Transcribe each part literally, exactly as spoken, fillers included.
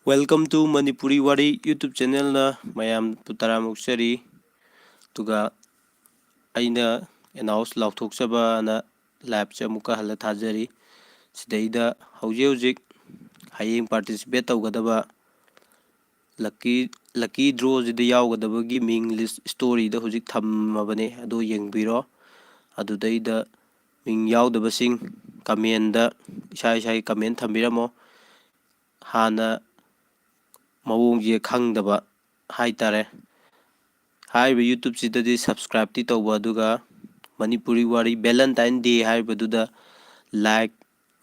Welcome to Manipuri Wari YouTube channelꯅ ꯃꯌꯥꯝꯕꯨ ꯇꯔꯥꯝꯅ ꯑꯣꯛꯆꯔꯤ꯫ ꯑꯗꯨꯒ ꯑꯩꯅ announce ꯂꯥꯎꯊꯣꯛꯆꯕꯅ liveꯁꯦ ꯑꯃꯨꯛꯀ ꯍꯜꯂ ꯊꯥꯖꯔꯤ꯫ ꯁꯤꯗꯩꯗ ꯍꯧꯖꯤꯛ ꯍꯧꯖꯤꯛ ꯍꯌꯦꯡ participate ꯇꯧꯒꯗꯕ lucky lucky drawꯁꯤꯗ ꯌꯥꯎꯒꯗꯕꯒꯤ ꯃꯤꯡ list storyꯗ ꯍꯧꯖꯤꯛ ꯊꯝꯃꯕꯅꯦ, ꯑꯗꯨ ꯌꯦꯡꯕꯤꯔꯣ꯫ ꯑꯗꯨꯗꯩꯗ ꯃꯤꯡ ꯌꯥꯎꯗꯕꯁꯤꯡ commentꯗ ꯏꯁꯥ ꯏꯁꯥꯒꯤ comment ꯊꯝꯕꯤꯔꯝꯃꯣ꯫ ꯍꯥꯟꯅ ꯃꯑꯣꯡꯁꯦ ꯈꯪꯗꯕ ꯍꯥꯏꯇꯥꯔꯦ꯫ ꯍꯥꯏꯔꯤꯕ YouTubeꯁꯤꯗꯗꯤ subscribeꯇꯤ ꯇꯧꯕ, ꯑꯗꯨꯒ Manipuri Wari Valentine Day ꯍꯥꯏꯔꯤꯕꯗꯨꯗ like,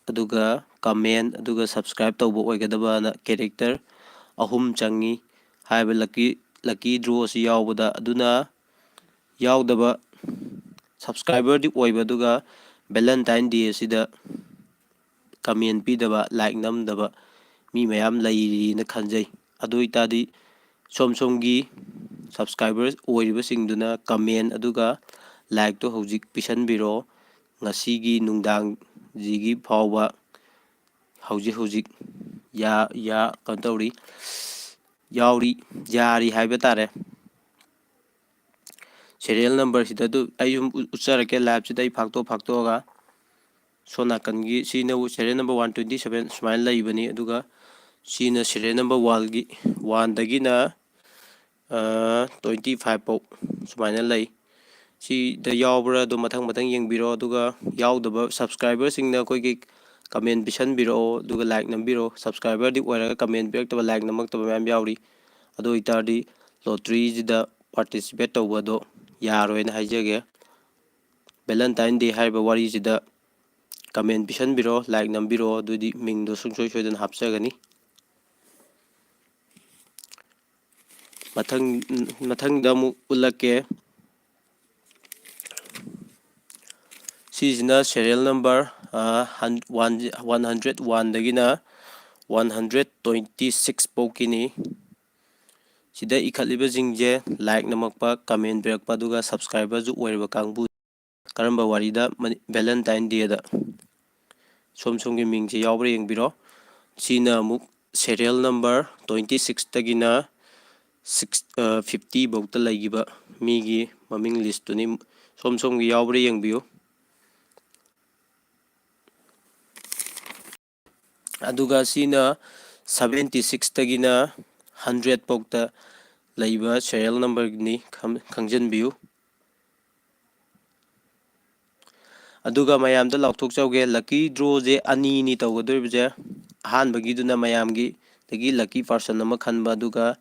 ꯑꯗꯨꯒ comment, ꯑꯗꯨꯒ subscribe ꯇꯧꯕ ꯑꯣꯏꯒꯗꯕꯅ character ꯑꯍꯨꯝ ꯆꯪꯉꯤ꯫ ꯍꯥꯏꯔꯤꯕ lucky lucky drawꯁꯤ ꯌꯥꯎꯕꯗ, ꯑꯗꯨꯅ ꯌꯥꯎꯗꯕ subscriberꯗꯤ ꯑꯣꯏꯕ, ꯑꯗꯨꯒ Valentine Day ꯑꯁꯤꯗ comment ꯄꯤꯗꯕ, like ꯅꯝꯗꯕ ꯃꯤ ꯃꯌꯥꯝ ꯂꯩꯔꯤꯅ ꯈꯟꯖꯩ꯫ ꯑꯗꯨ ꯑꯣꯏꯇꯥꯔꯗꯤ ꯁꯣꯝ ꯁꯣꯝꯒꯤ subscribers ꯑꯣꯏꯔꯤꯕꯁꯤꯡꯗꯨꯅ comment ꯑꯗꯨꯒ likeꯇꯣ ꯍꯧꯖꯤꯛ ꯄꯤꯁꯟꯕꯤꯔꯣ꯫ ꯉꯁꯤꯒꯤ ꯅꯨꯡꯗꯥꯡꯁꯤꯒꯤ ꯐꯥꯎꯕ ꯍꯧꯖꯤꯛ ꯍꯧꯖꯤꯛ ꯌꯥ ꯌꯥ ꯀꯩꯅꯣ ꯇꯧꯔꯤ, ꯌꯥꯎꯔꯤ, ꯌꯥꯔꯤ ꯍꯥꯏꯕ ꯇꯥꯔꯦ꯫ Serial numberꯁꯤꯗ ꯑꯗꯨ ꯑꯩ ꯁꯨꯝ ꯎ- ꯎꯠꯆꯔꯛꯀꯦ, liveꯁꯤꯗ ꯑꯩ ꯐꯥꯛꯇꯣꯛ ꯐꯥꯛꯇꯣꯛꯑꯒ꯫ ꯁꯣꯝ ꯅꯥꯀꯟꯒꯤ ꯁꯤꯅ serial number one twenty seven ꯁꯨꯃꯥꯏꯅ ꯂꯩꯕꯅꯤ, ꯑꯗꯨꯒ ꯁꯤꯅ serial number oneꯒꯤ, oneꯗꯒꯤꯅ twenty five ꯐꯥꯎ ꯁꯨꯃꯥꯏꯅ ꯂꯩ꯫ ꯁꯤꯗ ꯌꯥꯎꯕ꯭ꯔꯥ ꯑꯗꯨ ꯃꯊꯪ ꯃꯊꯪ ꯌꯦꯡꯕꯤꯔꯣ, ꯑꯗꯨꯒ ꯌꯥꯎꯗꯕ subscriberꯁꯤꯡꯅ ꯑꯩꯈꯣꯏꯒꯤ comment ꯄꯤꯁꯟꯕꯤꯔꯛꯑꯣ, ꯑꯗꯨꯒ like ꯅꯝꯕꯤꯔꯣ꯫ Subscriberꯗꯤ ꯑꯣꯏꯔꯒ comment ꯄꯤꯔꯛꯇꯕ, like ꯅꯝꯃꯛꯇꯕ ꯃꯌꯥꯝ ꯌꯥꯎꯔꯤ꯫ ꯑꯗꯨ ꯑꯣꯏꯇꯥꯔꯗꯤ lotteryꯁꯤꯗ participate ꯇꯧꯕ ꯑꯗꯣ ꯌꯥꯔꯣꯏꯅ ꯍꯥꯏꯖꯒꯦ꯫ Valentine Day ꯍꯥꯏꯔꯤꯕ ꯋꯥꯔꯤꯁꯤꯗ comment ꯄꯤꯁꯟꯕꯤꯔꯣ, like ꯅꯝꯕꯤꯔꯣ, ꯑꯗꯨꯗꯤ ꯃꯤꯡꯗꯣ ꯁꯨꯡꯁꯣꯏ ꯁꯣꯏꯗꯅ ꯍꯥꯞꯆꯒꯅꯤ꯫ ꯃꯊꯪ ꯃꯊꯪꯗ ꯑꯃꯨꯛ ꯎꯠꯂꯛꯀꯦ꯫ ꯁꯤꯁꯤꯅ serial number one hundred oneꯗꯒꯤꯅ one hundred twenty six ꯐꯥꯎꯀꯤꯅꯤ꯫ ꯁꯤꯗ ꯏꯈꯠꯂꯤꯕꯁꯤꯡꯁꯦ like ꯅꯝꯃꯛꯄ, comment ꯄꯤꯔꯛꯄ, ꯑꯗꯨꯒ subscriberꯁꯨ ꯑꯣꯏꯔꯕ ꯀꯥꯡꯕꯨ꯫ ꯀꯔꯝꯕ ꯋꯥꯔꯤꯗ? Valentine Dayꯗ꯫ ꯁꯣꯝ ꯁꯣꯝꯒꯤ ꯃꯤꯡꯁꯦ ꯌꯥꯎꯕ꯭ꯔꯥ ꯌꯦꯡꯕꯤꯔꯣ꯫ ꯁꯤꯅ ꯑꯃꯨꯛ serial number twenty sixꯇꯒꯤꯅ six fifty ꯐꯥꯎꯗ ꯂꯩꯈꯤꯕ ꯃꯤꯒꯤ ꯃꯃꯤꯡ listꯇꯨꯅꯤ꯫ ꯁꯣꯝ ꯁꯣꯝꯒꯤ ꯌꯥꯎꯕ꯭ꯔꯥ ꯌꯦꯡꯕꯤꯌꯨ꯫ ꯑꯗꯨꯒ ꯁꯤꯅ seventy sixꯇꯒꯤꯅ hundred ꯐꯥꯎꯗ ꯂꯩꯕ serial numberꯅꯤ, ꯈꯪ-, ꯈꯪꯖꯤꯟꯕꯤꯌꯨ꯫ ꯑꯗꯨꯒ ꯃꯌꯥꯝꯗ ꯂꯥꯎꯊꯣꯛꯆꯍꯧꯒꯦ, lucky drawꯁꯦ ꯑꯅꯤꯅꯤ ꯇꯧꯒꯗꯧꯔꯤꯕꯁꯦ꯫ ꯑꯍꯥꯟꯕꯒꯤꯗꯨꯅ ꯃꯌꯥꯝꯒꯤꯗꯒꯤ lucky person ꯑꯃ ꯈꯟꯕ, ꯑꯗꯨꯒ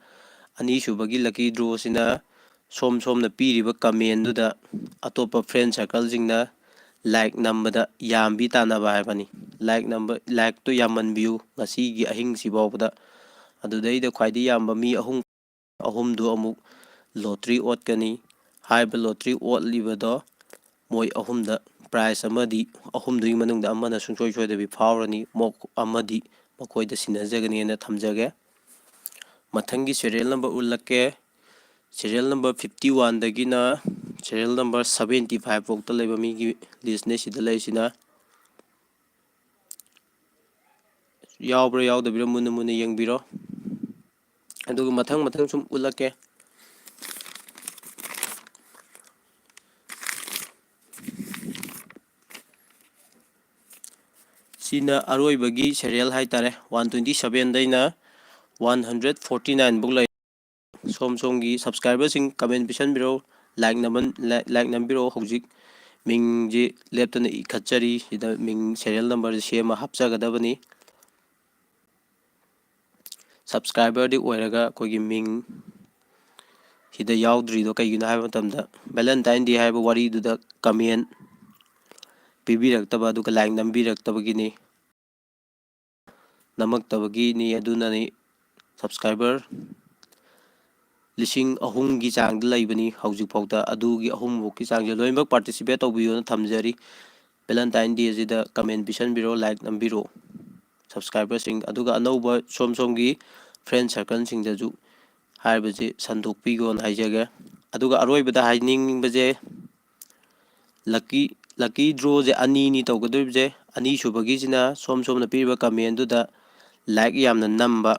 ꯑꯅꯤꯁꯨꯕꯒꯤ lucky drawꯁꯤꯅ ꯁꯣꯝ ꯁꯣꯝꯅ ꯄꯤꯔꯤꯕ commentꯗꯨꯗ ꯑꯇꯣꯞꯄ friend circleꯁꯤꯡꯅ like ꯅꯝꯕꯗ ꯌꯥꯝꯕꯤ ꯇꯥꯟꯅꯕ ꯍꯥꯏꯕꯅꯤ꯫ Like ꯅꯝꯕ, likeꯇꯣ ꯌꯥꯝꯃꯟꯕꯤꯌꯨ ꯉꯁꯤꯒꯤ ꯑꯍꯤꯡꯁꯤ ꯐꯥꯎꯕꯗ꯫ ꯑꯗꯨꯗꯩꯗ ꯈ꯭ꯋꯥꯏꯗꯒꯤ ꯌꯥꯝꯕ ꯃꯤ ꯑꯍꯨꯝ, ꯑꯍꯨꯝꯗꯨ ꯑꯃꯨꯛ lottery ꯑꯣꯠꯀꯅꯤ꯫ ꯍꯥꯏꯔꯤꯕ lottery ꯑꯣꯠꯂꯤꯕꯗꯣ ꯃꯣꯏ ꯑꯍꯨꯝꯗ prize ꯑꯃꯗꯤ ꯑꯍꯨꯝꯗꯨꯒꯤ ꯃꯅꯨꯡꯗ ꯑꯃꯅ ꯁꯨꯡꯁꯣꯏ ꯁꯣꯏꯗꯕꯤ ꯐꯥꯎꯔꯅꯤ, ꯃꯣ-, ꯑꯃꯗꯤ ꯃꯈꯣꯏꯗ ꯁꯤꯟꯅꯖꯒꯅꯤꯅ ꯊꯝꯖꯒꯦ꯫ ꯃꯊꯪꯒꯤ serial number ꯎꯠꯂꯛꯀꯦ꯫ Serial number fifty oneꯗꯒꯤꯅ serial number seventy five ꯐꯥꯎꯗ ꯂꯩꯕ ꯃꯤꯒꯤ listꯅꯦ ꯁꯤꯗ ꯂꯩꯔꯤꯁꯤꯅ꯫ ꯌꯥꯎꯕ꯭ꯔꯥ ꯌꯥꯎꯗꯕ꯭ꯔꯥ ꯃꯨꯟꯅ ꯃꯨꯟꯅ ꯌꯦꯡꯕꯤꯔꯣ꯫ ꯑꯗꯨꯒ ꯃꯊꯪ ꯃꯊꯪ ꯁꯨꯝ ꯎꯠꯂꯛꯀꯦ꯫ ꯁꯤꯅ ꯑꯔꯣꯏꯕꯒꯤ serial ꯍꯥꯏꯇꯥꯔꯦ, one twenty sevenꯗꯩꯅ one hundred forty nine ꯐꯥꯎ ꯂꯩ꯫ ꯁꯣꯝ ꯁꯣꯝꯒꯤ subscriberꯁꯤꯡ comment ꯄꯤꯁꯟꯕꯤꯔꯛꯎ, like ꯅꯝꯕꯟ-, like, like ꯅꯝꯕꯤꯔꯛꯑꯣ꯫ ꯍꯧꯖꯤꯛ ꯃꯤꯡꯁꯤ ꯂꯦꯞꯇꯅ ꯏꯈꯠꯆꯔꯤ꯫ ꯁꯤꯗ ꯃꯤꯡ serial numberꯁꯤ ꯁꯦꯝꯃ ꯍꯥꯞꯆꯒꯗꯕꯅꯤ꯫ Subscriberꯗꯤ ꯑꯣꯏꯔꯒ ꯑꯩꯈꯣꯏꯒꯤ ꯃꯤꯡ ꯁꯤꯗ ꯌꯥꯎꯗ꯭ꯔꯤꯗꯣ ꯀꯩꯒꯤꯅꯣ ꯍꯥꯏꯕ ꯃꯇꯝꯗ, Valentine Day ꯍꯥꯏꯕ ꯋꯥꯔꯤꯗꯨꯗ comment ꯄꯤꯕꯤꯔꯛꯇꯕ, ꯑꯗꯨꯒ like ꯅꯝꯕꯤꯔꯛꯇꯕꯒꯤꯅꯤ, ꯅꯝꯃꯛꯇꯕꯒꯤꯅꯤ꯫ ꯑꯗꯨꯅꯅꯤ subscriber ꯂꯤꯁꯤꯡ ꯑꯍꯨꯝꯒꯤ ꯆꯥꯡꯗ ꯂꯩꯕꯅꯤ ꯍꯧꯖꯤꯛꯐꯥꯎꯗ꯫ ꯑꯗꯨꯒꯤ ꯑꯍꯨꯝꯐꯥꯎꯒꯤ ꯆꯥꯡꯁꯦ ꯂꯣꯏꯅꯃꯛ participate ꯇꯧꯕꯤꯌꯣꯅ ꯊꯝꯖꯔꯤ꯫ Valentine Dayꯁꯤꯗ comment ꯄꯤꯁꯟꯕꯤꯔꯣ, like ꯅꯝꯕꯤꯔꯣ subscriberꯁꯤꯡ꯫ ꯑꯗꯨꯒ ꯑꯅꯧꯕ ꯁꯣꯝ ꯁꯣꯝꯒꯤ friend circleꯁꯤꯡꯗꯁꯨ ꯍꯥꯏꯔꯤꯕꯁꯤ ꯁꯟꯗꯣꯛꯄꯤꯈꯣꯅ ꯍꯥꯏꯖꯒꯦ꯫ ꯑꯗꯨꯒ ꯑꯔꯣꯏꯕꯗ ꯍꯥꯏꯅꯤꯡꯕꯁꯦ, lucky, lucky drawꯁꯦ ꯑꯅꯤꯅꯤ ꯇꯧꯒꯗꯧꯔꯤꯕꯁꯦ꯫ ꯑꯅꯤꯁꯨꯕꯒꯤꯁꯤꯅ ꯁꯣꯝ ꯁꯣꯝꯅ ꯄꯤꯔꯤꯕ commentꯗꯨꯗ ꯂꯥꯏꯛ ꯌꯥꯝꯅ ꯅꯝꯕ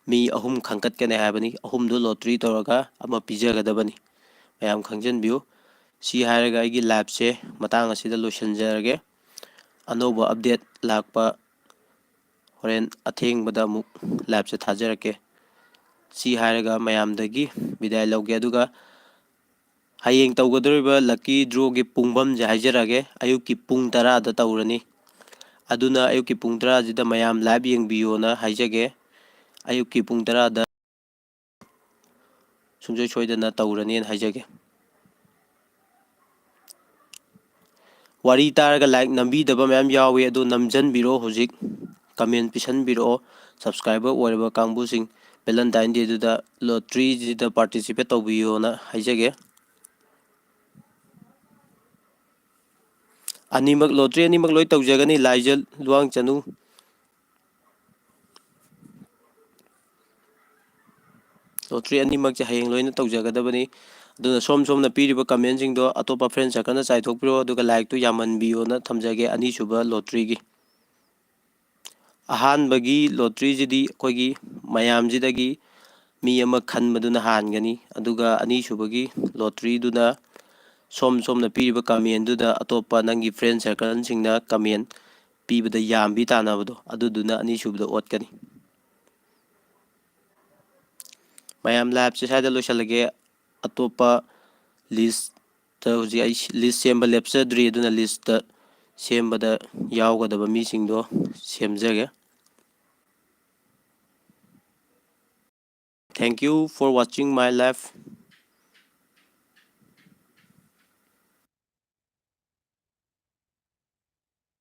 ꯃꯤ ꯑꯍꯨꯝ ꯈꯟꯒꯠꯀꯅꯤ ꯍꯥꯏꯕꯅꯤ꯫ ꯑꯍꯨꯝꯗꯨ ꯂꯣꯇ꯭ꯔꯤ ꯇꯧꯔꯒ ꯑꯃ ꯄꯤꯖꯒꯗꯕꯅꯤ꯫ ꯃꯌꯥꯝ ꯈꯪꯖꯤꯟꯕꯤꯌꯨ꯫ ꯁꯤ ꯍꯥꯏꯔꯒ ꯑꯩꯒꯤ ꯂꯥꯏꯞꯁꯦ ꯃꯇꯥꯡ ꯑꯁꯤꯗ ꯂꯣꯏꯁꯤꯟꯖꯔꯒꯦ꯫ ꯑꯅꯧꯕ ꯑꯞꯗꯦꯠ ꯂꯥꯛꯄ ꯍꯣꯔꯦꯟ ꯑꯊꯦꯡꯕꯗ ꯑꯃꯨꯛ ꯂꯥꯏꯞꯁꯦ ꯊꯥꯖꯔꯛꯀꯦ꯫ ꯁꯤ ꯍꯥꯏꯔꯒ ꯃꯌꯥꯝꯗꯒꯤ ꯕꯤꯗꯥꯏ ꯂꯧꯒꯦ꯫ ꯑꯗꯨꯒ ꯍꯌꯦꯡ ꯇꯧꯒꯗꯧꯔꯤꯕ ꯂꯛꯀꯤ ꯗ꯭ꯔꯣꯒꯤ ꯄꯨꯡꯐꯝꯁꯦ ꯍꯥꯏꯖꯔꯛꯑꯒꯦ꯫ ꯑꯌꯨꯛꯀꯤ ꯄꯨꯡ ꯇꯔꯥꯗ ꯇꯧꯔꯅꯤ꯫ ꯑꯗꯨꯅ ꯑꯌꯨꯛꯀꯤ ꯄꯨꯡ ꯇꯔꯥꯁꯤꯗ ꯃꯌꯥꯝ ꯂꯥꯏꯞ ꯌꯦꯡꯕꯤꯌꯣꯅ ꯍꯥꯏꯖꯒꯦ꯫ ꯑꯌꯨꯛꯀꯤ ꯄꯨꯡ ꯇꯔꯥꯗ ꯁꯨꯡꯁꯣꯏ ꯁꯣꯏꯗꯅ ꯇꯧꯔꯅꯤꯅ ꯍꯥꯏꯖꯒꯦ꯫ ꯋꯥꯔꯤ ꯇꯥꯔꯒ ꯂꯥꯏꯛ ꯅꯝꯕꯤꯗꯕ ꯃꯌꯥꯝ ꯌꯥꯎꯏ, ꯑꯗꯨ ꯅꯝꯖꯟꯕꯤꯔꯣ꯫ ꯍꯧꯖꯤꯛ ꯀꯃꯦꯟ ꯄꯤꯁꯟꯕꯤꯔꯛꯑꯣ꯫ ꯁꯕꯁꯀ꯭ꯔꯥꯏꯕꯔ ꯑꯣꯏꯔꯕ ꯀꯥꯡꯕꯨꯁꯤꯡ, ꯚꯦꯂꯦꯟꯇꯥꯏꯟ ꯗꯦꯗꯨꯗ ꯂꯣꯇ꯭ꯔꯤꯁꯤꯗ ꯄꯥꯔꯇꯤꯁꯤꯄꯦꯠ ꯇꯧꯕꯤꯌꯣꯅ ꯍꯥꯏꯖꯒꯦ꯫ ꯑꯅꯤꯃꯛ, ꯂꯣꯇ꯭ꯔꯤ ꯑꯅꯤꯃꯛ ꯂꯣꯏ ꯇꯧꯖꯒꯅꯤ, ꯂꯥꯏꯖ ꯂꯨꯋꯥꯡ ꯆꯅꯨ꯫ ꯂꯣꯇ꯭ꯔꯤ ꯑꯅꯤꯃꯛꯁꯦ ꯍꯌꯦꯡ ꯂꯣꯏꯅ ꯇꯧꯖꯒꯗꯕꯅꯤ꯫ ꯑꯗꯨꯅ ꯁꯣꯝ ꯁꯣꯝꯅ ꯄꯤꯔꯤꯕ ꯀꯃꯦꯟꯁꯤꯡꯗꯣ ꯑꯇꯣꯞꯄ ꯐ꯭ꯔꯦꯟ ꯁꯔꯀꯜꯗ ꯆꯥꯏꯊꯣꯛꯄꯤꯔꯣ, ꯑꯗꯨꯒ ꯂꯥꯏꯛꯇꯨ ꯌꯥꯝꯍꯟꯕꯤꯌꯣꯅ ꯊꯝꯖꯒꯦ꯫ ꯑꯅꯤꯁꯨꯕ ꯂꯣꯇ꯭ꯔꯤꯒꯤ, ꯑꯍꯥꯟꯕꯒꯤ ꯂꯣꯇ꯭ꯔꯤꯁꯤꯗꯤ ꯑꯩꯈꯣꯏꯒꯤ ꯃꯌꯥꯝꯁꯤꯗꯒꯤ ꯃꯤ ꯑꯃ ꯈꯟꯕꯗꯨꯅ ꯍꯥꯟꯒꯅꯤ꯫ ꯑꯗꯨꯒ ꯑꯅꯤꯁꯨꯕꯒꯤ ꯂꯣꯇ꯭ꯔꯤꯗꯨꯅ ꯁꯣꯝ ꯁꯣꯝꯅ ꯄꯤꯔꯤꯕ ꯀꯃꯦꯟꯗꯨꯗ ꯑꯇꯣꯞꯄ ꯅꯪꯒꯤ ꯐ꯭ꯔꯦꯟ ꯁꯔꯀꯜꯁꯤꯡꯅ ꯀꯃꯦꯟ ꯄꯤꯕꯗ ꯌꯥꯝꯕꯤ ꯇꯥꯟꯅꯕꯗꯣ, ꯑꯗꯨꯗꯨꯅ ꯑꯅꯤꯁꯨꯕꯗ ꯑꯣꯠꯀꯅꯤ꯫ ꯃꯌꯥꯝ, ꯂꯥꯏꯞꯁꯦ ꯁ꯭ꯋꯥꯏꯗ ꯂꯣꯏꯁꯤꯜꯂꯒꯦ꯫ ꯑꯇꯣꯞꯄ ꯂꯤꯁꯇ ꯍꯧꯖꯤꯛ ꯑꯩ ꯂꯤꯁ ꯁꯦꯝꯕ ꯂꯦꯞꯆꯗ꯭ꯔꯤ, ꯑꯗꯨꯅ ꯂꯤꯁꯇ ꯁꯦꯝꯕꯗ ꯌꯥꯎꯒꯗꯕ ꯃꯤꯁꯤꯡꯗꯣ ꯁꯦꯝꯖꯒꯦ꯫ Thank you for watching my live.